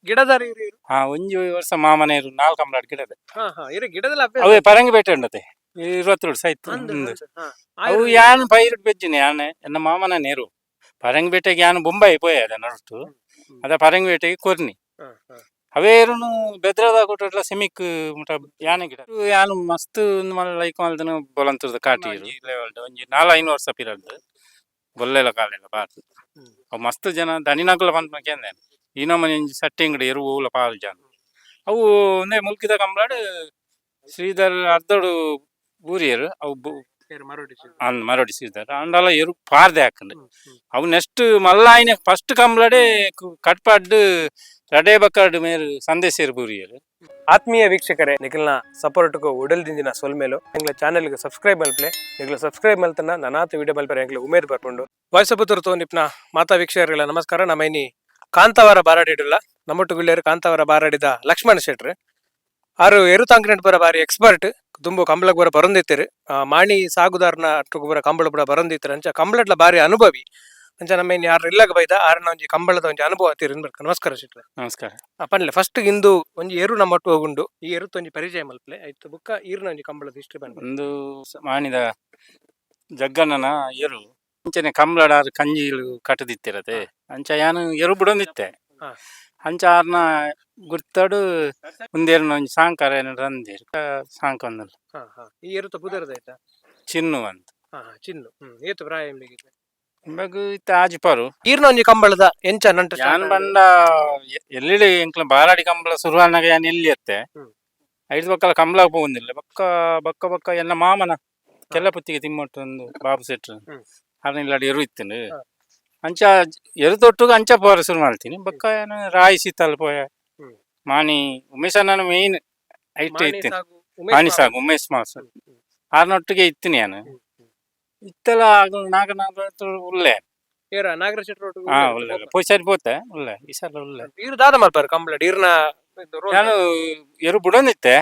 ಗಿಡದಾರಿ ಇರು ಇರು. ಹಾ, ಒಂಜಿ ವರ್ಷ ಮಾಮನೇರು ನಾಲ್ಕು ಕಂಬಳಾಡ್ ಗಿಡದ. ಹಾ ಹಾ ಇರು ಗಿಡದಲ್ಲ ಅಭ್ಯಾಸ. ಅವೇ ಪರಂಗಿ ಬೇಟೆ ಉಂಡತೆ 22 ಸೈತ್. ಅಂದು, ಉಂದು. ಅಂದು, ಹಾ. ಅವು ಯಾನ್ ಪೈರುಟ್ ಬೆಜ್ಜಿನಿ ಯಾನ್ ಎನ್ನ ಮಾಮನ ನೇರು ಪರಂಗಿ ಬೇಟೆಗೆ ಯಾನ್ ಬೊಂಬೈ ಪೋಯೆ ಅದ ನಡುಟು ಅದ ಪರಂಗಿ ಬೇಟೆಗೆ ಕೊರ್ನಿ. ಹಾ, ಹಾ. ಅವೇರುನು ಬೆದ್ರದ ಕೊಟ್ಟಲ ಸೆಮಿಕ್ ಮುಟ ಯಾನೆ ಗಿಡ ಯಾನು ಮಸ್ತ್ ಒಂದು ಮಲ್ಲ ಲೈಕ್ ಮಲ್ದನ ಬೊಲಂತುರ್ದ ಕಾಟಿ ಲೆವೆಲ್ ಒಂಜಿ ನಾಲ್ ಐನು ವರ್ಷ ಪಿರಡ್ದು ಬೊಲ್ಲೆಲ ಕಾಲೆಲ ಬಾರ್ದು. ಅವು ಮಸ್ತ್ ಜನ ದನಿನಕುಲ ಪನ್ಪುನ ಕೇಂದೆ ಈ ನಮೂನಿ ಒಂಜಿ ಸಟ್ಟೆಂಗಡಿ ಎರು ಓಲ ಪಾಲ್ ಜನ ಅವು ಒಂದೇ ಮುಲ್ಕಿದ ಕಂಬ್ಲಾಡ್ ಶ್ರೀಧರ್ ಅರ್ಧೋಡು ಬೂರಿಯರು ಅವು ಏರು ಮರಡಿ ಸಿದ್ದು. ಅಂದ್ ಮರಡಿ ಶ್ರೀಧರ್ ಅಂಡಲ ಎರು ಪಾರ್ದೆ ಹಾಕಂಡು. ಹ್ಮ್, ಹ್ಮ್. ಅವು ನೆಕ್ಸ್ಟ್ ಮಲ್ಲಾಯಿನ ಫಸ್ಟ್ ಕಂಬ್ಲಾಡೆ ಕಟ್ಪಾಡ್ಡು ರಡೆ ಬಕ್ಕಾಡು ಮೇರು ಸಂದೇಶೇರು ಬೂರಿಯರು. ಆತ್ಮೀಯ ವೀಕ್ಷಕರೇ, ನಿಖಲ್ನ ಸಪೋರ್ಟ್ಗೂ ಉಡಲ್ ದಿಂಜಿನ ಸೊಲ್ಮೇಲು. ಎಂಗ್ಲ ಚಾನೆಲ್ಗೆ ಸಬ್ಸ್ಕ್ರೈಬ್ ಮಲ್ಪ್ಲೆ. ನಿಗ್ಲ ಸಬ್ಸ್ಕ್ರೈಬ್ ಮಲ್ತನ ನನಾತ ವಿಡಿಯೋ ಮಲ್ಪರೆ ಎಂಗ್ಲ ಉಮೇದ್ ಬರ್ಪುಂಡು. ವಾಯ್ಸ್ ತೋ ನಿಪ್ನ ಮಾತಾ ವೀಕ್ಷಕರಿಗೆಲ್ಲ ನಮಸ್ಕಾರ. ನಮ್ಮ ಇನಿ ಕಾಂತಾವರ ಬಾರಾಡಿಡುಲ್ಲ. ನಮ್ಮೊಟ್ಟು ಕಾಂತಾವರ ಬಾರಾಡಿದ ಲಕ್ಷ್ಮಣ ಶೆಟ್ರು ಆರು ಎರು ತಾಂಕ್ರೆಂಟ್ ಬರ ಬಾರಿ ಎಕ್ಸ್ಪರ್ಟ್. ದುಂಬು ಕಂಬಳಗ್ ಬರ ಬರೊಂದಿತ್ತೆರು. ಮಾಣಿ ಸಾಗುದಾರನ ಅಟ್ಟುಗು ಬರ ಕಂಬಳ ಬರ ಬರೊಂದಿತ್ತೆರು. ಅಂಚ ಕಂಬಳಟ್ಲ ಬಾರಿ ಅನುಭವಿ. ಅಂಚ ನಮ್ಮ ಇನ್ನು ಯಾರು ಇಲ್ಲಗ ಬೈದ ಆರನ ಒಂಜಿ ಕಂಬಳದ ಒಂಜಿ ಅನುಭವ ತೀರಿನ ಬರ್ಕ. ನಮಸ್ಕಾರ ಶೆಟ್ರೆ. ನಮಸ್ಕಾರ. ಪನ್ಲೆ, ಫಸ್ಟ್ ಇಂದು ಒಂಜಿ ಎರು ನಮ್ಮ ಒಟ್ಟು ಹೋಗುಂಡು. ಈ ಎರುತ ಒಂಜಿ ಪರಿಚಯ ಮಲ್ಪ್ಲೆ ಆಯ್ತು. ಬುಕ್ಕ ಈರ್ನ ಒಂಜಿ ಕಂಬಳದ ಹಿಸ್ಟ್ರಿ ಪನ್ಲೆ. ಒಂದು ಮಾಣಿದ ಜಗ್ಗಣ್ಣನ ಎರು ಅಂಚನೆ ಕಂಬ್ಲಾಡ ಕಂಜಿಲು ಕಟ್ಟದಿತ್ತಿರತೆ. ಅಂಚ ಯಾನು ಎರು ಬಿಡೊಂದಿತ್ತೆ. ಅಂಚ ಆರ್ನ ಗುರ್ತಾಡು ಒಂದೇರು ಒಂಜಿ ಸಾಂಕರ ಏನಾರ ಅಂದೇರು ಸಾಂಕ ಒಂದಲ್ಲ. ಹಾ ಹಾ ಈ ಎರುತ ಪುದರ್ದ ಆಯ್ತಾ? ಚಿನ್ನು ಅಂತ. ಹಾ ಹಾ ಚಿನ್ನು. ಏತು ಪ್ರಾಯ ನಿಮಗೆ? ಇಂಬಗ್ ಇತ್ತ ಆಜಿಪಾರು. ಈರ್ನ ಒಂಜಿ ಕಂಬಳದ ಎಂಚ ನಂಟ start ಯಾನ್ ಆಂಡ್? ಬಂಡ ಎಲ್ಲಿಡೆ ಎಂಕ್ಲ ಬಾರಾಡಿ ಕಂಬಳ ಶುರುವಾನಾಗ ಯಾನ್ ಎಲ್ಲಿ ಎತ್ತೆ. ಐದು ಬಕ್ಕಲ ಕಂಬಳ ಪೋವೊಂದಿಲ್ಲ. ಬಕ್ಕ ಬಕ್ಕ ಬಕ್ಕ ಎನ್ನ ಮಾಮನ ಕೆಲ್ಲಪುತ್ತಿಗೆ ತಿಮ್ಮಟ್ಟು ಒಂದು ಬಾಬು ಸೆಟ್ರು ಆರ್ನ ಇಲ್ಲಾಡಿ ಎರು ಇತ್ತುಂಡು. ಅಂಚ ಎರು ತೊಟ್ಟುಗ ಅಂಚ ಪೋರ ಶುರು ಮಾಡ್ತೀನಿ. ಬಕ್ಕ ಏನು ರಾಯಿ ಸೀತಾಲ್ ಪೋಯ. ಮಾಣಿ ಉಮೇಶ್ ಮೇನ್ ಐಟ್ ಮಾಣಿ ಇತ್ತೇನೆ. ಸಾಗು, ಉಮೇಶ್ ಮಾಣಿ ಮಾವ. ಸಾಗು ಉಮೇಶ್ ಮಾಸ್. ಹ್ಮ್, ಹ್ಮ್. ಆರ್ನೊಟ್ಟಿಗೆ ಇತ್ತಿನಿ ಯಾನು. ಹ್ಮ್, ಹ್ಮ್. ಇತ್ತೆಲ್ಲ ಆಗ ನಾಗ ನಾಗ ಉಲ್ಲೆ. ಏರ ನಾಗರ ಶೆಟ್ರು ಒಟ್ಟಿಗೆ ಹಾ. ಉಲ್ಲೆ. ಉಲ್ಲೆ ಪೋಯ್ಸಾರಿ ಪೋತೆ ಉಲ್ಲೆ ಈ ಸಲ ಉಲ್ಲೆ. ಈರ್ ದಾದ ಮಲ್ಪಾರು ಕಂಬಳ ಈರ್ನ ಇದು ರೋಲ್? ನಾನು ಎರು ಬುಡೊಂದಿತ್ತೆ.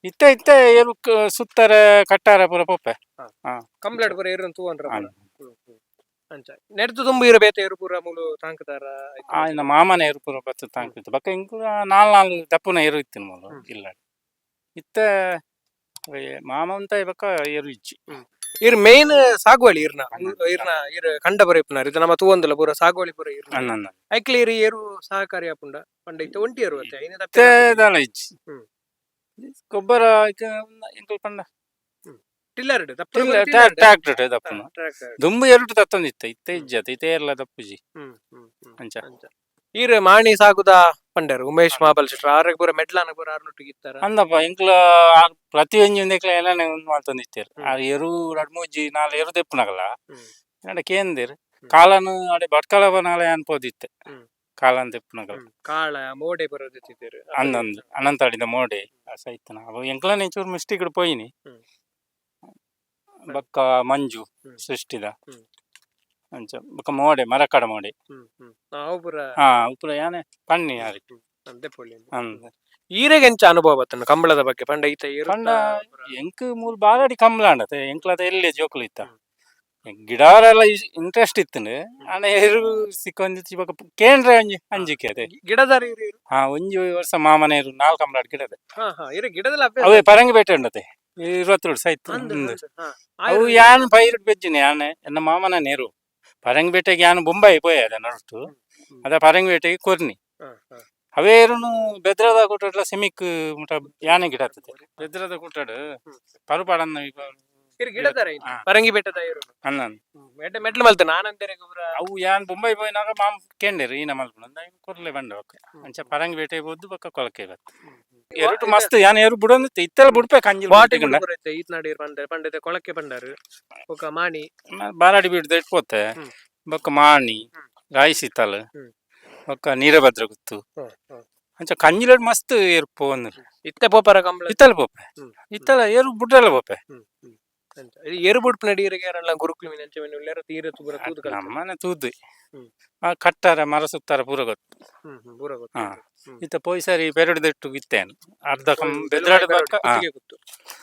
ಇತ್ತೆ ಇತ್ತೆ ಎರು ಸುತ್ತಾರೆ ಕಟ್ಟಾರ ಪೂರ ಪೋಪೆ. ಕಂಬಳಡ್ ಪೂರ ಈರ್ನ ತೂವನ್ರ. ಹಾ. ಅಂಚ ನೆಡ್ದು ತುಂಬು ಈರ ಬೇತೆ ಎರು ಪೂರ ಮೂಲು ತಾಂಕದಾರ? ಆ ಮಾಮನ ಎರು ಪೂರ ಬತ್ತ ತಾಂಕಿತ್ತು. ಬಕ್ಕ ಇಂಕು ನಾಲ್ ನಾಲ್ ದಪ್ಪುನ ಎರು ಇತ್ತಿನ ಮೂಲು. ಇಲ್ಲ ಇತ್ತೆ ಮಾಮ ಅಂತ ಬಕ್ಕ ಎರು ಇಜ್ಜಿ. ಇರ್ ಮೇನ್ ಸಾಗುವಳಿ ಇರ್ನ ಇರ್ನ ಇರ್ ಕಂಡ ಬರ ಇದು ನಮ್ಮ ತೂವಂದಲ ಪೂರ ಸಾಗುವಳಿ ಪೂರ ಇರ್ನ. ಅನ್ನ ಐಕ್ಲೆ ಇರ್ ಏರು ಸಹಕಾರಿ ಆಪುಂಡ ಪಂಡ ಇತ್ತೆ ಒಂಟಿ ಏರು ಅತ್ತೆ ಐನೆ ಇತ್ತೆ ದಾಲ ಇಜ್ಜಿ. ಗೊಬ್ಬರ ಎಂಕಲ್ ಪಂಡ ಟಿಲ್ಲರ್. ಟ್ಯಾಕ್ಟರ್ ದಪ್ಪುನ ದುಂಬು ಎರಡು ತತ್ತೊಂದಿತ್ತ. ಇತ್ತೆ ಇಜ್ಜಿ ಅತ್ತ ಇತ್ತೆ ಏರ್ಲ ದಪ್ಪುಜಿ ಅಂಚ. ಈರ್ ಮಾಣಿ ಸಾಗುದ ಪಂಡರು ಉಮೇಶ್ ಮಾಬಲ್ ಶೆಟ್ರು ಆರೆಗ್ ಪೂರ ಮೆಡ್ಲಾನ ಪೂರ ಆರ್ನೊಟ್ಟಿಗೆ ಇತ್ತಾರ? ಅಂದಪ್ಪ, ಎಂಕ್ಲ ಪ್ರತಿ ಒಂಜಿ ಒಂದೆಕ್ಲ ಎಲ್ಲನೆ ಉಂದು ಮಲ್ತೊಂದಿತ್ತೆರ್. ಆ ಎರು ರಡ್ಡ್ ಮೂಜಿ ನಾಲ್ ಎರು ದೆಪ್ಪುನಗಲ ನಡ ಕೇಂದೆರ್. ಕಾಲನು ಅಡೆ ಭಟ್ಕಳ ಬನಾಲ ಯಾನ್ ಪೋದಿತ್ತೆ. ಕಾಲನ್ ದೆಪ್ಪುನಗಲ. ಕಾಳ ಮೋಡೆ ಬರೋದಿತ್ತಿದ್ದೇರು. ಅಂದಂದು ಅನಂತಾಡಿದ ಮೋಡೆ ಸೈತನ ಅವ ಎಂಕ್ಲನೆ ಚೂರು ಮಿಸ್ಟೇಕ್ ಪೋಯಿನಿ. ಬಕ್ಕ ಮಂಜು ಸೃಷ್ಟಿದ. ಅಂಚ ಬೊಕ್ಕ ಮೋಡೆ ಮರಕಡ ಮೋಡೆ. ಹ್ಮ್ ಹ್ಮ್ ಅವು ಪೂರ. ಹಾ, ಉಪ್ಪುಲ ಯಾನೆ ಪನ್ನಿ ಯಾರಿ. ದೆಪ್ಪೊಳಿ. ಅಂದ್. ಈರೆಗೆ ಎಂಚ ಅನುಭವ ಬತ್ತನ ಕಂಬಳದ ಬಗ್ಗೆ ಪಂಡ ಈತ ಏರುತ್ತ? ಪಂಡ ಎಂಕ್ ಮೂಲು ಬಾರಾಡಿ ಕಂಬ್ಲ ಅಂಡತೆ ಎಂಕ್ಲದ ಎಲ್ಲೆ ಜೋಕುಲು ಇತ್ತ. ಗಿಡಾರೆಲ್ಲ ಇಂಟ್ರೆಸ್ಟ್ ಇತ್ತುಂಡು. ಆಂಡ ಎರು ಸಿಕ್ಕೊಂದಿತ್ತಿ. ಬೊಕ ಕೇಂದ್ರ ಒಂಜಿ ಅಂಜಿಕೆ ಅದೇ. ಗಿಡದಾರಿ ಇರು ಇರು. ಹಾ, ಒಂಜಿ ವರ್ಷ ಮಾಮನ ಎರು ನಾಲ್ ಕಂಬ್ಲಾಡ್ ಗಿಡದ. ಹಾ ಹಾ ಇರು ಗಿಡದಲ್ಲ ಅಭ್ಯಾಸ. ಅವೇ ಪರಂಗಿ ಬೇಟೆ ಉಂಡತೆ 22 ಸೈತ್. ಅಂದು, ಉಂದು. ಅಂದು, ಹಾ. ಅವು ಯಾನ್ ಪೈರುಟ್ ಬೆಜ್ಜಿನಿ ಯಾನ್ ಎನ್ನ ಮಾಮನ ನೇರು ಪರಂಗಿ ಬೇಟೆಗೆ ಯಾನ್ ಬೊಂಬೈ ಪೋಯೆ ಅದ ನಡುಟು ಅದ ಪರಂಗಿ ಬೇಟೆಗೆ ಕೊರ್ನಿ. ಹಾ, ಹಾ. ಅವೇರುನು ಬೆದ್ರದ ಕೂಟಡ್ಲ ಸೆಮಿಕ್ ಮುಟ ಯಾನೆ ಗಿಡ ಆಗ್ತದೆ ಬೆದ್ರದ ಕೂಟಡ್ ಪರುಪಾಡನ್ನ. ಇರು ಗಿಡದಾರ ಇದು. ಹಾ. ಪರಂಗಿ ಬೆಟ್ಟದ ಇರು. ಅನ್ನ. ಎಡ್ಡೆ ಮೆಟ್ಲು ಮಲ್ತ ನಾನಂತೇನೆ ಗೊಬ್ಬರ. ಅವು ಯಾನ್ ಬೊಂಬೈ ಪೋಯಿನಾಗ ಮಾಮ್ ಕೇಂಡೇರು ಈನ ಮಲ್ಪುನ ಕೊರ್ಲೆ ಬಂಡ ಬೊಕ್ಕ. ಅಂಚ ಪರಂಗಿ ಬೇಟೆ ಪೋದು ಬೊಕ್ಕ ಕೊಲಕೆ ಬತ್ತು. ಎರಡು ಮಸ್ತ್ ಯಾನ್ ಎರು ಬುಡೊಂದಿತ್ತೆ. ಇತ್ತೆಲ್ಲ ಬುಡ್ಪೆ ಕಂಜಿಲ್. ಬಾಟಿ ಈತ್ ನಾಡಿ ಪಂಡೆ ಪಂಡೆತೆ ಕೊಳಕ್ಕೆ ಪಂಡಾರು ಬೊಕ್ಕ ಮಾಣಿ. ಬಾರಾಡಿ ಬೀಡ್ದ ಪೋತೆ. ಬೊಕ್ಕ ಮಾಣಿ ರಾಯಿ ಸೀತಾಲ್ ಬೊಕ್ಕ ನೀರಭದ್ರ ಗುತ್ತು. ಅಂಚ ಕಂಜಿಲಡ್ ಮಸ್ತ್ ಏರು ಪೋವೊಂದು. ಇತ್ತೆ ಪೋಪರ ಕಂಬಳ? ಇತ್ತಲ ಪೋಪೆ. ಇತ್ತಲ ಏರು ಬುಡ್ರಲ್ಲ ಪೋಪೆ. ಹ್ಮ್ ಹ್ಮ್ ಅಂಚ ಇದು ಏರು ಬುಡ್ಪು ನಡಿಯರಿಗೆ ಯಾರಲ್ಲ ಗುರುಕುಲು ಮೀನ್ ಅಂಚ ಮೀನ್ ಉಲ್ಲೇರ ತೀರ ತುಬರ ತೂದು ಕಲ್ತ. ನಮ್ಮನೆ ತೂದು. ಆ ಕಟ್ಟಾರ ಮರ ಸುತ್ತಾರ ಪೂರ ಗೊತ್ತು. ಹ್ಮ್ ಹ್ಮ್ ಪೂರ ಗೊತ್ತು. ಹಾ. ಇತ್ತ ಪೋಯಿ ಸರಿ ಪೆರಡು ಇತ್ತೇನು ಅರ್ಧ ಕಂ ಬೆದ್ರಾಡ್ ಬೊಕ್ಕ ಗೊತ್ತು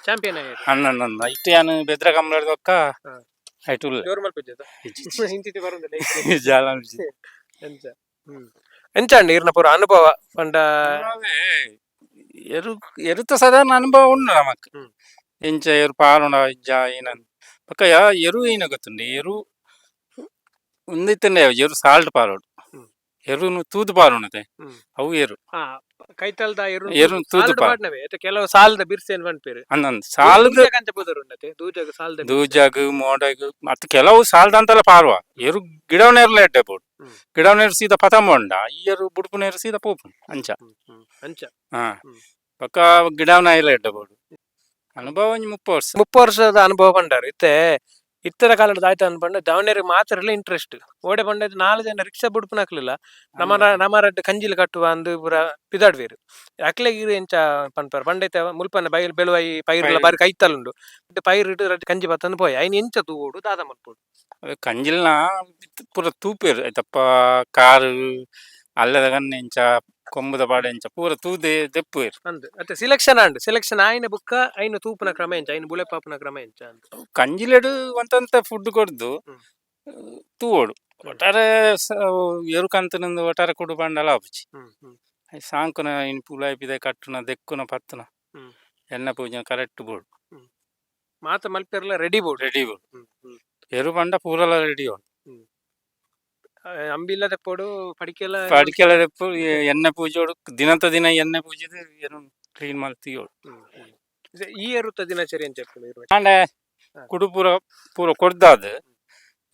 ಚಾಂಪಿಯನ್ ಆಯ್ತು. ಅನ್ನ ಇಟ್ಟು ಯಾನು ಬೆದ್ರ ಕಂಬಳದ ಬೊಕ್ಕ ಐಟ್ ಉಲ್ಲೆ. ಜೋರ್ ಮಲ್ಪುಜದ ಇಂತಿತಿ ಬರುಂದಿಲ್ಲ. ಜಾಲ. ಅಂಚ ಎಂಚಾಂಡ್ ಈರ್ನ ಪೂರ ಅನುಭವ ಪಂಡ? ಅವೇ ಎರು ಎರುತ ಸಾಧಾರಣ ಅನುಭವ ಉಂಡು ನಮಕ್. ಎಂಚ ಎರು ಪಾರುಣ ಇಜ್ಜ ಏನ ಬೊಕ್ಕ ಎರು ಏನ ಗೊತ್ತುಂಡು, ಎರು ಉಂದಿತ್ತಂಡೆ ಎರು ಸಾಲ್ಟ್ ಪಾರೋಡು. ಎರುನು ತೂದು ಪಾರುಣತೆ. ಅವು ಎರು. ಹಾ, ಕೈತಲ್ದ ಎರು. ಎರುನ್ ತೂದು ಪಾಡ್. ಪಾಡ್ನವೆ ಕೆಲವು ಸಾಲ್ದ ಬಿರ್ಸೆನ್ ಪನ್ಪೆರ್. ಅಂದಂದ್ ಸಾಲ್ದ. ದೂಜಗ್ ಪುದರ್ ಉಂಡತೆ, ದೂಜಗ್ ಸಾಲ್ದ ಬಿರ್ಸೆ. ದೂಜಗ್ ಮೋಡಗ್ ಮತ್ತೆ ಕೆಲವು ಸಾಲ್ದಂತೆಲ್ಲ ಪಾರುವ ಎರು ಗಿಡವನೇರ್ಲ ಎಡ್ಡೆ ಬೋಡು. ಗಿಡವನೇರು ಸೀದಾ ಪತಂಬ ಉಂಡ, ಈ ಎರು ಬುಡ್ಪುನೇರು ಸೀದಾ ಪೋಪುಂಡು ಅಂಚ. ಹ್ಮ್, ಹ್ಮ್. ಅಂಚ. ಹಾ. ಬೊಕ್ಕ ಗಿಡವನ ಎಲ್ಲ ಎಡ್ಡೆ ಬೋಡು. ಅನುಭವ ಒಂಜಿ 30 ವರ್ಷ. 30 ವರ್ಷದ ಅನುಭವ ಪಂಡಾರು. ಇತ್ತೆ ಇತ್ತರ ಕಾಲದ ಆಯ್ತು ಅನ್ಪಂಡ ದಾವಣಗೆರೆ ಮಾತ್ರ ಇಂಟ್ರೆಸ್ಟ್ ಓಡೆ ಪಂಡ ನಾಲ್ ಜನ ರಿಕ್ಷಾ ಬುಡ್ಪುನಕ್ಲಿಲ್ಲ, ನಮ್ಮ ನಮ್ಮ ರಡ್ಡ್ ಕಂಜಿಲ್ ಕಟ್ಟುವ ಅಂದ್ ಪೂರ ಪಿದಾಡ್ವೇರು. ಅಕ್ಲೆಗ್ ಇರ್ ಎಂಚ ಪನ್ಪರ್ ಪಂಡೈತೆ, ಮುಲ್ಪನ ಬೈಲ್ ಬೆಳುವೈ ಪೈರ್ಲ ಪೈರ್. ಬಾರಿ ಕೈತಲುಂಡು, ಪೈರ್ ಇಟ್ಟು ರಡ್ಡ್ ಕಂಜಿ ಬತ್ತಂದು ಪೋಯ್ ಐನ್ ಎಂಚ ತೂವೊಡು, ದಾದ ಮಲ್ಪೊಡು? ಅವೆ ಕಂಜಿಲ್ನ ಪೂರ ತೂಪೇರು ಐತಪ್ಪ, ಕಾರು ಅಲ್ಲದ ಕಣ್ಣೆ ಇಂಚ ಕೊಂಬುದ ಪಾಡೆ ಇಂಚ ಪೂರ ತೂದೆ ದೆಪ್ಪುವೆರ್. ಅಂದ್ ಅತ್ತೆ ಸಿಲೆಕ್ಷನ್ ಆಂಡ್, ಸೆಲೆಕ್ಷನ್ ಆಯಿನ ಬುಕ್ಕ ಐನ ತೂಪುನ ಕ್ರಮ ಎಂಚ, ಐನ ಬುಳೆಪಾಪುನ ಕ್ರಮ ಎಂಚ ಅಂತ? ಕಂಜಿಲೆಡ್ ಒಂತಂತ ಫುಡ್ ಕೊರ್ದು ತೂವೊಡು. ಒಟ್ಟಾರೆ ಎರು ಕಂತನಂದು ಒಟ್ಟಾರೆ ಕುಡು ಪಂಡಲ ಆಪುಜಿ. ಹ್ಮ್ ಹ್ಮ್ ಅಯ್ ಸಾಂಕುನ ಇನ್ ಪುಲಾಯಿ ಪಿದಾಯಿ ಕಟ್ಟುನ ದೆಕ್ಕುನ ಪತ್ತುನ ಎಣ್ಣೆ ಪೂಜನ ಕರೆಕ್ಟ್ ಬೋಡು. ಮಾತ ಮಲ್ಪೆರ್ಲ ರೆಡಿ ಬೋಡು. ರೆಡಿ ಬೋಡು. ಹ್ಮ್ ಹ್ಮ್ ಎರು ಪಂಡ ಪೂರಲ ರೆಡಿ ಉಂಡು. ಅಂಬಿಲ್ಲ ತೆಪ್ಪೊಡು, ಪಡಿಕೆಲ. ಅಡಿಕೆಲ ದೆಪ್ಪು, ಎಣ್ಣೆ ಪೂಜೋಡು, ದಿನಂತ ದಿನ ಎಣ್ಣೆ ಪೂಜಿದ್ ಎರು ಕ್ಲೀನ್ ಮಲ್ತಿಯೋಡು. ಹ್ಮ್, ಹ್ಮ್. ಈ ಎರುತ ದಿನಚರಿ ಅಂತ ಹೇಳ್ಕೊಂಡು ಇರ್ಬೇಕು. ಕಾಂಡೆ ಕುಡು ಪೂರ ಪೂರ ಕೊಡ್ದಾದ್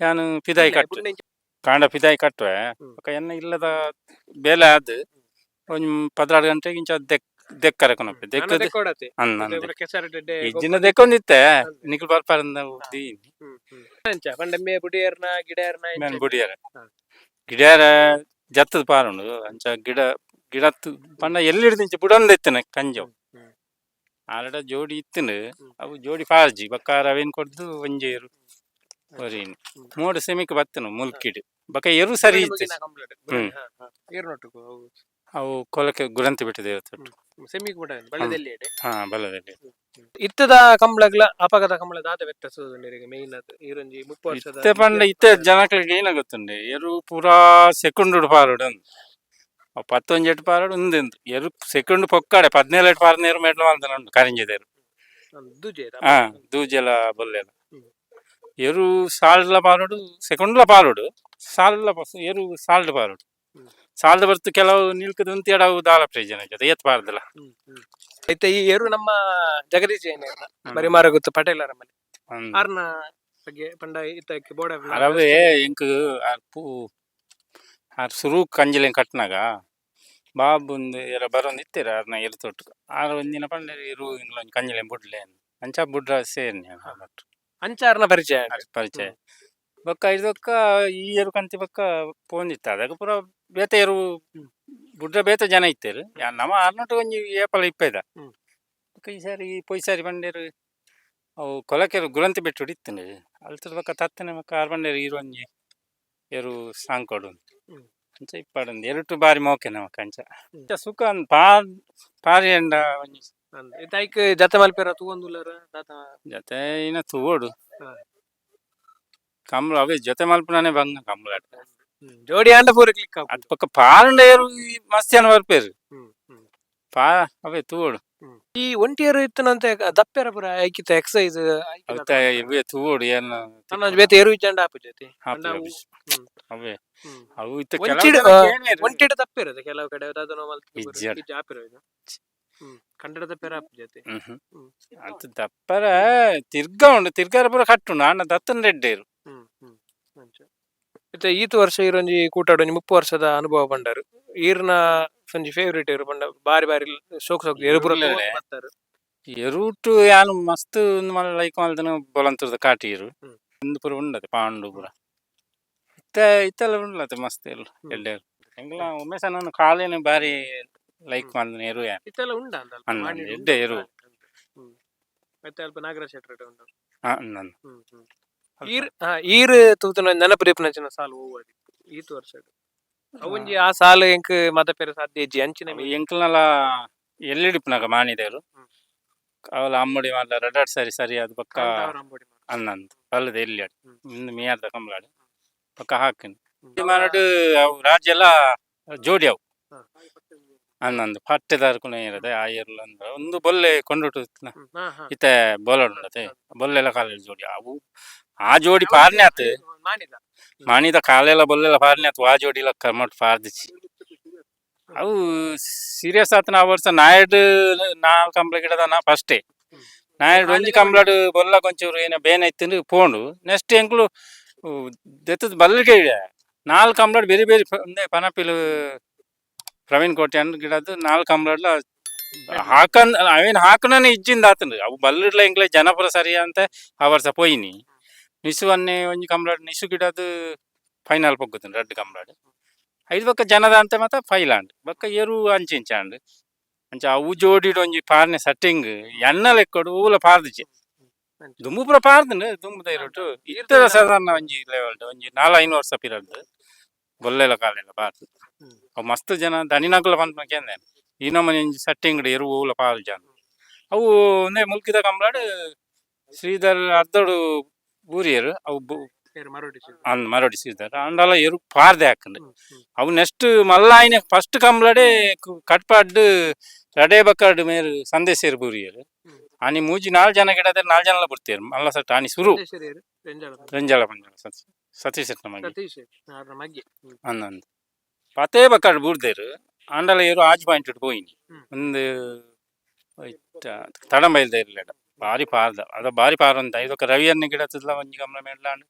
ಯಾನ್ ಪಿದಾಯಿ ಕಟ್ಟು ಕಾಂಡ ಪಿದಾಯಿ ಕಟ್ಟುವೆ. ಬೊಕ ಎಣ್ಣೆ ಇಲ್ಲದ ಬೇಲೆ ಆದ್ ಒಂಜಿ 12 ಗಂಟೆಗೆ ಇಂಚ ದೆಕ್ ದೆಕ್ಕರೆ ಕೊನೊಪೆ ದೆಕ್ಕದ್ ಕೊಡತೆ. ಅಂದ್ ಅಂದ್. ಕೆಸರು. ಇಜ್ಜಿನ ದೆಕ್ಕೊಂದಿತ್ತೆ ನಿಕುಲು ಬರ್ಪಾರಂದ ದೀನಿ. ಅಂಚ ಪಂಡ ಮೇ ಬುಡಿಯರ್ನ ಗಿಡಯರ್ನ ಎಂಚ? ಮೇನ್ ಬುಡಿಯರ. ಗಿಡಯರ ಗಿಡಯರ ಜತ್ತದ ಪಾರುಂಡು. ಅಂಚ ಗಿಡ ಗಿಡ ಪಂಡ ಎಲ್ಲಿ ಇಂಚ ಬುಡೊಂದು ಇತ್ತನೆ ಕಂಜವು. ಹ್ಮ್. ಆಲಡ ಜೋಡಿ ಇತ್ತುಂಡು. ಅವು ಜೋಡಿ ಪಾರ್ಜಿ ಬೊಕ್ಕ ರವೇನ್ ಕೊರ್ದು ಒಂಜಿ ಎರು ಒರಿನ್ ಮೋಡು ಸೆಮಿಕ್ ಬತ್ತನು ಮುಲ್ಕಿಡ್ ಬೊಕ ಎರು ಸರಿ ಇತ್ತು. ಮುಗಿನ complete. ಹಾ, ಹಾ. ಏರ್ನೊಟ್ಟುಗು ಅವು. ಅವು ಕೊಲಕೆ ಗುರಂತಿ ಬಿಟ್ಟು ದೇವತೊಟ್ಟು. ಸೆಮಿಗ್ ಬುಡ ಬಳ್ಳದಲ್ಲಿ ಎಡೆ. ಹಾ, ಬಲದಲ್ಲಿ. ಇತ್ತದ ಕಂಬಳಗ್ಲ ಅಪಗದ ಕಂಬಳ ದಾದ ವ್ಯತ್ಯಾಸ ಮೇನ್ ಅದು ಈರೊಂಜಿ 30 ವರ್ಷದ ಇತ್ತೆ ಪಂಡ ಇತ್ತೆ ಜನಗಳಿಗೆ ಏನ ಗೊತ್ತುಂಡೆ, ಎರು ಪೂರಾ ಸೆಕೆಂಡ್ ಪಾರೋಡು ಅಂದ್ ಅವು ಪತ್ತೊಂಜೆಟ್ ಪಾರೋಡು ಉಂದೆಂದು ಎರು ಸೆಕೆಂಡ್ ಪೊಕ್ಕಾಡೆ 17 ಪಾರನೇರು ಮೆಡ್ಲ ಮಲ್ದನ ಉಂಡು ಕರಿಂಜದೇರು. ದುಜೆ. ಹಾ, ದೂಜೆಲ ಬೊಲ್ಲೆಲ. ಎರು ಸಾಲ್ಡ್ಲ ಪಾರೋಡು, ಸೆಕೆಂಡ್ಲ ಪಾರೋಡು, ಸಾಲ್ಡ್ಲ ಎರು ಸಾಲ್ಡ್ ಪಾರೋಡು. ಸಾಲ್ಡ್ ಬರ್ತು ಕೆಲವು ನಿಲ್ಕದ ಉಂತಿಯಡ ಅವು ದಾಲ ಪ್ರಯೋಜನ ಜೊತೆ ಏತ್ ಪಾರ್ದಲ. ಇತ್ತೆ ಈ ಎರು ನಮ್ಮ ಜಗದೀಶ್ ಜೈನ್ ಬರಿಮಾರ ಗೊತ್ತು ಪಟೇಲರ ಮನೆ. ಆರ್ನ ಬಗ್ಗೆ ಪಂಡ ಇತ್ತಕ್ಕೆ ಬೋರ್ಡ್. ಅರವೇ ಎಂಕ್ ಆರ್ ಪೂ ಆರ್ ಸುರು ಕಂಜಿಲೆನ್ ಕಟ್ನಾಗ ಬಾಬುಂದು ಎರ ಬರೊಂದು ಇತ್ತೆರ್ ಆರ್ನ ಎರು ತೊಟ್ಟು. ಆರ್ ಒಂದಿನ ಪಂಡೆರ್ ಎರು ಇಂದ್ಲ ಒಂಜಿ ಕಂಜಿಲೆನ್ ಬುಡ್ಲೆ ಅಂದ್. ಅಂಚ ಬುಡ್ರ ಸೇರ್ನಿ ಆರ್. ಅಂಚಾರ್ನ ಪರಿಚಯ ಆಂಡ್. ಆರ್ ಪರಿಚಯ ಬೊಕ್ಕ ಐದೊಕ್ಕ ಈ ಎರು ಕಂತಿ ಬೊಕ್ಕ ಪೋಂದಿತ್ತ ಅದಕ್ಕೆ ಪೂರ ಬೇತೆ ಎರು ಬುಡ್ರ ಬೇತೆ ಜನ ಇತ್ತೆರ್. ನಮ ಆರ್ನೊಟ್ಟು ಒಂಜಿ ಏಪಲ ಇಪ್ಪೆದ. ಬೊಕ್ಕ ಈ ಸಾರಿ ಪೋಯಿ ಸಾರಿ ಪಂಡೆರ್ ಅವು ಕೊಲಕೆರು ಗುರಂತಿ ಬೆಟ್ಟುಡು ಇತ್ತುಂಡು. ಅಲ್ತದ ಬೊಕ್ಕ ತತ್ತನೆ ಬೊಕ್ಕ ಆರ್ ಪಂಡೆರ್ ಈರ್ ಒಂಜಿ ಎರು ಸಾಂಕೊಡು. ಅಂಚ ಇಪ್ಪಡಂದು ಎರುಟು ಬಾರಿ ಮೋಕೆ ನಮಕ್ ಅಂಚ. ಅಂಚ ಸುಖ ಅಂದ್ ಪಾರ್ ಪಾರಿಯಂಡ ಒಂಜಿ. ಅಂದ್ ಇತ್ತೆ ಐಕ್ ಜತೆ ಮಲ್ಪೆರ ತೂವೊಂದುಲ್ಲರ ದಾದ? ಜತೆ ಇನ್ನ ತೂವೊಡು. ಕಂಬ್ಳ ಅವೇ ಜೊತೆ ಮಲ್ಪುನನೆ ಬಂಗ ಕಂಬ್ಳಾಟ. ಜೋಡಿ ಆಂಡ ಪೂರ ಕ್ಲಿಕ್ ಆಪುಂಡು. ಅತ್ ಬೊಕ್ಕ ಪಾರಂಡ ಎರು ಈ ಮಸ್ತ್ ಜನ ಬರ್ಪೆರ್. ಹ್ಮ್ ಹ್ಮ್ ಪಾ ಅವೇ ತೂವೊಡು. ಈ ಒಂಟಿಯರು ಇತ್ತನಂತೆ ದಪ್ಪೆರ ಪೂರ ಐಕಿತ ಎಕ್ಸೈಸ್. ಅವಿತ ಇವೇ ತೂವೊಡು ಏನ್. ನನ್ನ ಬೇತೆ ಎರು ಇಜ್ಜಂಡ ಆಪುಜತಿ. ಆಪುಜಿ, ಪಂಡ ಅವು ಆಪುಜಿ. ಅವೇ ಅವು ಇತ್ತೆ ಕೆಲವು ಒಂಚಿಡ್ ಜನಕ್ಕೆ ಏನೇರು. ಒಂಟಿಡ್ ದಪ್ಪಿರೋದು ಕೆಲವು ಕಡೆ ದಾದನೋ ಮಲ್ತ್ ಇಜ್ಜಿ ಅಡ. ಇಜ್ಜಿ ಆಪಿರೋದು. ಕಂಡಡ ದಪ್ಪೆರ ಆಪುಜತಿ. ಹ್ಮ್ ಹ್ಮ್. ಅಂತ್ ದಪ್ಪರ ತಿರ್ಗ ಉಂಡು, ತಿರ್ಗಾರ ಪೂರ ಕಟ್ಟುಂಡು ಆಂಡ ದತ್ತನ್ ರೆಡ್ಡೇರು. ಹ್ಮ್ ಹ್ಮ್ ಅಂಚ ಇತ್ತೆ ಈತ್ ವರ್ಷ ಈರೊಂಜಿ ಕೂಟಾಡು ಒಂಜಿ 30 ವರ್ಷದ ಅನುಭವ ಪಂಡರು. ಈರ್ನ ಒಂಜಿ ಫೇವರಿಟ್ ಎರು ಪಂಡ ಬಾರಿ ಬಾರಿ ಶೋಕ್ ಶೋಕ್ ಎರು ಪೂರ ಎರುಲೇ. ಬರ್ತಾರೆ. ಎರುಟು ಯಾನ್ ಮಸ್ತ್ ಉಂದು ಮಲ್ಲ ಲೈಕ್ ಮಲ್ದನ ಬೊಲಂತುರ್ದ ಕಾಟಿರು. ಉಂದು ಪೂರ ಉಂಡತೆ ಪಾಂಡು ಪೂರ ಇತ್ತೆ ಇತ್ತೆಲ್ಲ ಉಂಡ್ಲತೆ ಮಸ್ತ್ ಎರು. ಎಡ್ಡೆರು ಎಂಕ್ಲ ಉಮೇಶನ ಕಾಲೇನೆ ಬಾರಿ ಲೈಕ್ ಮಲ್ದನ ಎರು ಯಾನ್. ಇತ್ತೆಲ್ಲ ಉಂಡ ಅಂದಲ್ಪ ಅಂದ್ ಅಂದ್ ಮಾಣಿಡ್ ಎಡ್ಡೆ ಉಂಡು. ಎರು. ಮತ್ತೆ ಅಲ್ಪ ನಾಗರಾಜ್ ಶೆಟ್ಟರ್ ಉಂಡು. ಹಾ, ಅಂದ್ ಹ್ಮ್ ಹ್ಮ್ ಈರ್ ಹಾ, ಈರ್ ತೂತುನ ನೆನಪು ರೇಪುನಂಚಿನ ಸಾಲು ಒವ್ವು ಅದಿತ್ತು ಈತ್ ವರ್ಷಡ್? ಅವೊಂಜಿ ಆ ಸಾಲು ಎಂಕ್ ಮದಪೆರೆ ಸಾಧ್ಯ ಇಜ್ಜಿ ಅಂಚಿನ ಎಂಕ್ಲನಲ ಎಲ್ಲಿಡಿಪ್ಪುನಗ ಮಾಣಿದೇರು. ಅವಲ ಅಮ್ಮಡಿ ಮಲ್ಲ ರಡಾಡ್ ಸರಿ ಸರಿ ಅದು ಬೊಕ್ಕ. ಕಾಂತಾವರ ಅಂಬೋಡಿ ಮಾರ್ರೆ. ಅಂದಂದ್ ಬಲ್ಲದ ಎಲ್ಲಿ ಇಂದು ಮಿಯಾರ್ದ ಕಂಬ್ಲಾಡ್ ಬೊಕ್ಕ ಹಾಕಿನ ಹ್ಮ್. ಮಾರಡ್ ಅವು ರಾಜ್ಯ ಎಲ್ಲ ಜೋಡಿ ಅವು. ಅಂದಂದು ಪಟ್ಟೆದಾರ್ಕುನ ಇರದೆ ಆ ಎರ್ಲು ಅಂದ್ರೆ ಒಂದು ಬೊಲ್ಲೆ ಕೊಂಡುಟು ಹಾ ಹಾ ಇತ್ತೆ ಬೋಲಡುಂಡತೆ ಬೊಲ್ಲೆಲ್ಲ ಕಾಲೆಲ್ಲ ಜೋಡಿ ಅವು. ಆ ಜೋಡಿ ಪಾರ್ನೆ ಆತು. ಮಾನಿದ. ಮಾಣಿದ ಕಾಲೆಲ್ಲ ಬೊಲ್ಲೆಲ್ಲ ಪಾರ್ನೆ ಆತು. ಆ ಜೋಡಿ ಲಕ್ಕ ಮಟ್ ಪಾರ್ದಿಚ್ಚಿ. ಅವು ಸೀರಿಯಸ್ ಆತನ. ಆ ವರ್ಷ ನಾಯಡ್ ನಾಲ್ಕು ಕಂಬ್ಳ ಗಿಡದ ಫಸ್ಟೇ ನಾಯಡ್ ಒಂಜಿ ಕಂಬ್ಳಡ್ ಬೊಲ್ಲ ಕೊಂಚೂರು ಏನ ಬೇನೆ ಇತ್ತು ಪೋಂಡು. ನೆಕ್ಸ್ಟ್ ಎಂಕ್ಲು ದೆತ್ತದ ಬಲ್ಲಿಗೆ ಇಡ ನಾಲ್ಕು ಕಂಬ್ಳಡ್ ಬೇರೆ ಬೇರೆ ಒಂದೇ ಪನಪಿಲು ಪ್ರವೀಣ್ ಕೋಟೆ ಅಂದ್ ಗಿಡದ್ದು ನಾಲ್ಕು ಕಂಬ್ಳಡ್ಲ ಹಾಕನ್ ಅವೇನು ಹಾಕನೇ ಇಜ್ಜಿಂದ ಆತಂದು. ಅವು ಬಲ್ಲಿಡ್ಲ ಎಂಕ್ಲೆ ಜನಪುರ ಸರಿ ಅಂತ ಆ ವರ್ಷ ಪೋಯಿನಿ. ನಿಸು ಅನ್ನೆ ಒಂಜಿ ಕಂಬ್ಳಡ್ ನಿಸು ಗಿಡದ್ದು ಫೈನಲ್ ಪೊಗ್ಗುತ್ತಂಡು ರಡ್ಡ್ ಕಂಬ್ಳಡ್. ಐದು ಬೊಕ್ಕ ಜನದ ಅಂತ ಮಾತ ಫೈಲ್ ಆಂಡ್. ಬೊಕ್ಕ ಎರು ಅಂಚಿ ಇಂಚ ಆಂಡ್. ಅಂಚ ಅವು ಜೋಡಿಡ್ ಒಂಜಿ ಪಾರ್ನೆ ಸೆಟ್ಟಿಂಗ್ ಎನ್ನ ಲೆಕ್ಕಡು ಊಲ ಪಾರ್ದಿಜಿ. ದುಂಬು ಪೂರ ಪಾರ್ದಂಡು ದುಂಬುದ ಇರೊಟ್ಟು. ಇತ್ತದ ಸಾಧಾರಣ ಒಂಜಿ ಲೆವೆಲ್ ಒಂಜಿ ನಾಲ್ ಐನ್ ವರ್ಷ ಪಿರಡ್ದು ಬೊಲ್ಲೆಲ ಕಾಲೆಲ್ಲ ಪಾರ್ದು. ಅವು ಮಸ್ತ್ ಜನ ದಣಿನಕುಲ ಪನ್ಪುನ ಕೇಂದೇನ್ ಈ ನಮೂನಿ ಒಂಜಿ ಸೆಟ್ಟಿಂಗ್ ಎರು ಊಲ ಪಾಲ್ ಜನ. ಅವು ಒಂದೇ ಮುಲ್ಕಿದ ಕಂಬ್ಳಡ್ ಶ್ರೀಧರ್ ಅರ್ಧಡು ಬೂರಿಯರು ಅವು. ಅಂದ್ ಮರಡಿ ಶ್ರೀಧರ್ ಅಂಡಲ ಎರು ಪಾರ್ದೆ ಹಾಕಂಡು. ಅವು ನೆಕ್ಸ್ಟ್ ಮಲ್ಲಾಯಿನ ಫಸ್ಟ್ ಕಂಬ್ಳಡೆ ಕಟ್ಪಾಡ್ ರಡೆ ಬಕ್ಕಡ್ ಮೇರು ಸಂದೇಶೇರು ಬೂರಿಯರು. ಆನಿ ಮೂಜಿ ನಾಲ್ ಜನ ಗಿಡದ ನಾಲ್ ಜನಲ ಬಿಡ್ತೇರು ಮಲ್ಲ ಸಟ್ ಆನಿ ಸುರು. ರಂಜಾಳ ಪಂಜಾಳ ಸತೀಶ್ ನಮಗೆ. ಸತೀಶ್ ಮಗ್ಗೆ. ಅಂದಂದು ಪತೇ ಬಕ್ಕಡ್ ಬೂರ್ದೇರು. ಆಂಡಲ ಏರು ಆಜ್ ಪಾಯಿಂಟ್ ಇಟ್ಟು ಪೋಯಿನಿ. ಒಂದು ತಡಂಬೈಲ್ದ ಇರ್ಲೇಡ ಬಾರಿ ಪಾರ್ದ ಅದ ಬಾರಿ ಪಾರ ಅಂತ ಇದೊಕ್ಕ ರವಿಯನ್ನ ಗಿಡ ತಿದ್ಲ ಒಂಜಿ ಗಮನ ಮೇಡ್ಲಾಂಡ್.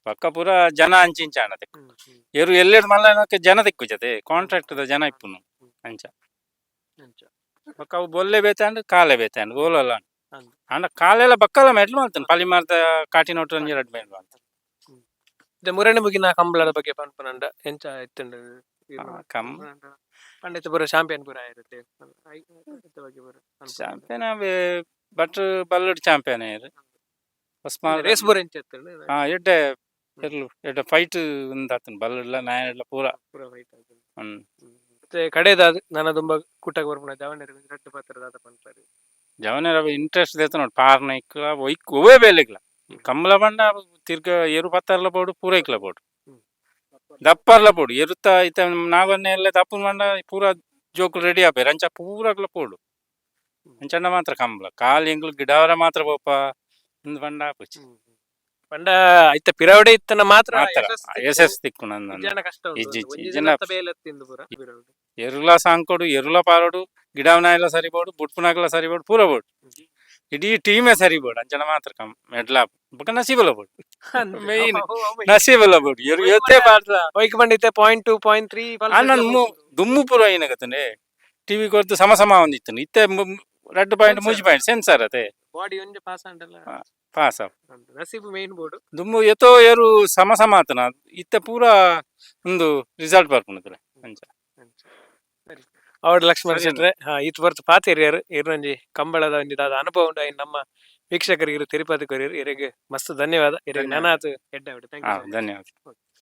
ಪಕ್ಕ ಪೂರ ಜನ ಅಂಚಿಂಚ ಆಂಡತೆ. ಏರು ಎಲ್ಲೆಡ್ ಮಲ್ಲ ಜನ ತಿಕ್ಕು ಜತೆ ಕಾಂಟ್ರಾಕ್ಟ್ ದ ಜನ ಇಪ್ಪುನು ಅಂಚ. ಬೊಕ್ಕ ಅವು ಬೊಲ್ಲೆ ಬೇತಾಂಡ್ ಕಾಲೆ ಬೇತಾಂಡ್ ಓಲಲ್ಲ. ಅಂದ್. ಆಂಡ ಕಾಲೆಲ್ಲ ಬಕ್ಕಲ ಮೆಡ್ಲು ಮಾಡ್ತಾನೆ ಪಲಿಮಾರ್ದ ಕಾಟಿನೋಟು ಒಂಜಿ ರಡ್ಡ್ ಮೆಡ್ಲು ಅಂತ. ಮುರಣಿ ಮುಗಿನ ಕಂಬಳದ ಬಗ್ಗೆ ಪನ್ಪುನಂಡ ಎಂಚ ಇತ್ತುಂಡು? ಕಮ್ ಪಂಡಿತ ಪೂರ ಚಾಂಪಿಯನ್ ಪೂರ ಆಯಿರುತ್ತೆ ಬಗ್ಗೆ ಪೂರ. ಚಾಂಪಿಯನ್ ಬಟ್ ಬಲ್ಲುಡ್ ಚಾಂಪಿಯನ್ ಏರು ಉಸ್ಮಾನ್. ರೇಸ್ ಪೂರ ಎಂಚ ಇತ್ತುಂಡು? ಹಾ, ಎಡ್ಡೆ ಎರ್ಲು ಎಡ್ಡೆ ಫೈಟ್ ಉಂದಾತನ್ ಬಲ್ಲುಡ್ಲ ನಾಯಡ್ಲ ಪೂರ. ಪೂರ ಫೈಟ್ ಆತುಂಡು. ಮತ್ತೆ ಕಡೆದಾದ್ ನನ ದುಂಬ ಕೂಟಗ್ ಬರ್ಪುನ ಜವನೆರ್ ರಡ್ಡ್ ಪಾತ್ರ ದಾದ ಪನ್ಪರ್? ಜವನೆರ್ ಅವು ಇಂಟ್ರೆಸ್ಟ್ ದೇತ ನೋಡು ಪಾರ್ನ ಇಕ್ಲ ಒಯ್ಕ್ ಒವ್ವೇ ಬೇಲೆಗ್ಲ ಕಂಬಳ ಪಂಡ ತಿರ್ಗ ಎರು ಪತ್ತರ್ಲ ಬೋಡು ಪೂರೈಕ್ಲ ಬೋಡು. ದಪ್ಪರ್ಲ ಬೋಡು ಎರುತ ಇತ್ತ ನಾವನ್ನೆ ಎಲ್ಲ ದಪ್ಪು ಪಂಡ ಪೂರ ಜೋಕುಲು ರೆಡಿ ಆಪೆರ್. ಅಂಚ ಪೂರಗ್ಲ ಪೋಡು. ಅಂಚಂಡ ಮಾತ್ರ ಕಂಬಳ ಕಾಲಿ ಎಂಕ್ಲು ಗಿಡವರ ಮಾತ್ರ ಪೋಪ ಇಂದ್ ಪಂಡ ಆಪುಜಿ. ಪಂಡ ಐತ ಪಿರವಡೆ ಇತ್ತನ ಮಾತ್ರ. ಮಾತ್ರ ಯಶಸ್ ತಿಕ್ಕುನ. ಇಜ್ಜಾಂಡ ಕಷ್ಟ ಉಂಡು. ಇಜ್ಜಿ, ಇಜ್ಜಿ. ಒಂಜಿ ಇಜ್ಜಿಂಡ ದಿನತ್ತ ಬೇಲೆ ತಿಂದು ಪೂರ ಪಿರವುಡು. ಎರುಲ ಸಾಂಕೊಡು ಎರುಲ ಪಾರೋಡು ಗಿಡವನಾಯಲ ಸರಿಬೋಡು ಬುಡ್ಪುನಾಗಲ ಸರಿಬೋಡು ಪೂರ ಬೋಡು ಇಡೀ ಟೀಮೇ ಸರಿಬೋಡು. ಅಂಚನ ಮಾತ್ರ ಕಮ್ ಮೆಡ್ಲ ಬೊಕ ನಸೀಬಲ ಬೋಡು. Main. ನಸೀಬಲ ಬೋಡು ಎರು ಏತೇ ಪಾಡ್ಲ. ಒಯ್ಕ್ ಬಂಡಿತ್ತೆ 0.2 0.3. ಆನನ್ ದುಮ್ಮು ಪೂರ ಏನಾಗತ್ತಂಡೆ ಟಿವಿ ಕೊರ್ದು ಸಮ ಸಮ ಒಂದಿತ್ತು ಇತ್ತೆ ರಡ್ಡ್ ಪಾಯಿಂಟ್ ಮೂಜಿ ಪಾಯಿಂಟ್ ಸೆನ್ಸರ್ ಅತೆ. ಬಾಡಿ ಒಂಜಿ ಪಾಸ್ ಆಂಡಲ. ಪಾಸ್. ನಸೀಬು ಮೇನ್ ಬೋರ್ಡ್. ದುಮ್ಮು ಏತೋ ಏರು ಸಮ ಸಮ ಆತನ ಇತ್ತೆ ಪೂರ ಒಂದು ರಿಸಲ್ಟ್ ಬರ್ಪುನದ್ರೆ ಅಂಚ. ಅವಡ್ ಲಕ್ಷ್ಮಣ ಸರಿ. ಶೆಟ್ರೆ, ಹಾ ಈತ್ ಬರ್ತು ಪಾತೆರಿಯರ್. ಇರ್ನೊಂಜಿ ಕಂಬಳದ ಒಂಜಿ ದಾದ ಅನುಭವ ಉಂಡು ಐನ್ ನಮ್ಮ ವೀಕ್ಷಕರಿಗೆ ತಿರುಪತಿ ಕೊರಿಯರ್. ಇರೆಗ್ ಮಸ್ತ್ ಧನ್ಯವಾದ. ಇರೆಗ್ ಧನ್ಯವಾದ. ನನಾತ್ ಎಡ್ಡೆ ಆವಡ್. Thank ha you. ಧನ್ಯವಾದ.